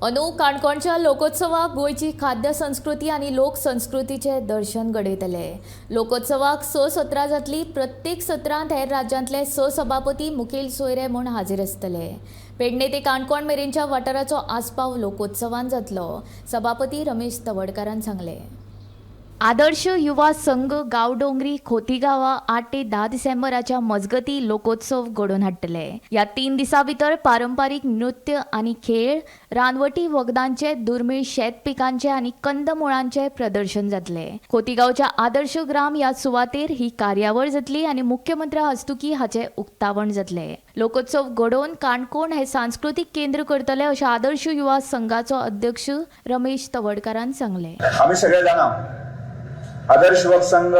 अंदू काणकोणच्या लोकोत्सवाक गोंयची खाद्य संस्कृती आनी लोकसंस्कृतीचें दर्शन घडयतले. लोकोत्सवाक 6 सत्रां जातली. प्रत्येक सत्रांत हेर राज्यांतले 6 सभापती मुखेल सोयरे म्हूण हाजीर आसतले. पेडणे ते काणकोण मेरेनच्या वाठाराचो आस्पाव लोकोत्सवान जातलो, सभापती रमेश तवडकारान सांगलें. आदर्श युवा संघ गांवडोंगरी खोतीगांवा 8 ते 10 डिसेंबराच्या मजगती लोकोत्सव घडोवन हाडटले. ह्या 3 दिसां भितर पारंपारीक नृत्य आनी खेळ, रानवटी वखदांचे, दुर्मीळ शेत पिकांचे आनी कंदमुळांचे प्रदर्शन जातले. खोतीगांवच्या आदर्श ग्राम ह्या सुवातेर ही कार्यावळ जातली आनी मुख्यमंत्र्या हस्तुकी हाचें उक्तावण जातलें. लोकोत्सव घडोवन काणकोण हे सांस्कृतीक केंद्र करतले, अशें आदर्श युवा संघाचो अध्यक्ष रमेश तवडकारान सांगलें. आमी सगळे जाणा, आदर्श युवक संघ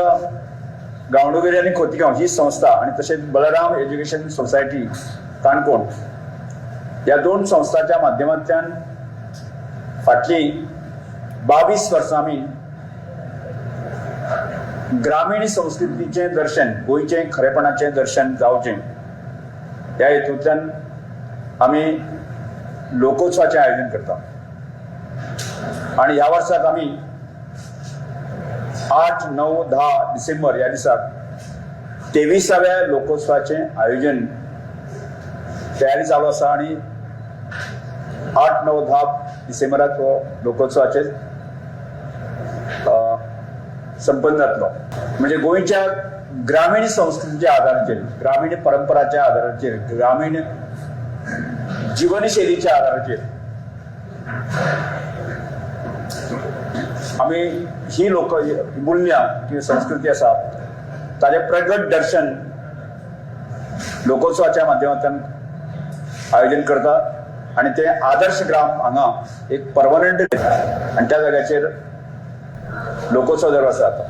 गांवडोंगरी आनी खोतीगांव ही संस्था आणि तशेंच बलराम एज्युकेशन सोसायटी काणकोण ह्या दोन संस्थांच्या माध्यमांतल्यान फाटलीं 22 वर्सां आमी ग्रामीण संस्कृतीचें दर्शन, गोंयचें खरेपणाचें दर्शन जावचें ह्या हेतूंतल्यान आमी लोकोत्सवाचें आयोजन करता. आणि ह्या वर्साक आमी 8, 9, 10 डिसेंबर ह्या दिसाक 23व्या लोकोत्सवाचें आयोजन तयारी चालू आसा आणि 8, 9, 10 डिसेंबराक हो लोकोत्सवाचें संपन्न जातलो. म्हणजे गोंयच्या ग्रामीण संस्कृतीच्या आधाराचेर, ग्रामीण परंपराच्या आधाराचेर, ग्रामीण जीवनशैलीच्या आधाराचेर आमी ही लोक मूल्यां किंवा संस्कृती आसा ताजें प्रगट दर्शन लोकोत्सवाच्या माध्यमांतल्यान आयोजन करता आनी ते आदर्श ग्राम हांगा एक परमनंट आनी त्या जाग्याचेर लोकोत्सव दर वर्सा जाता.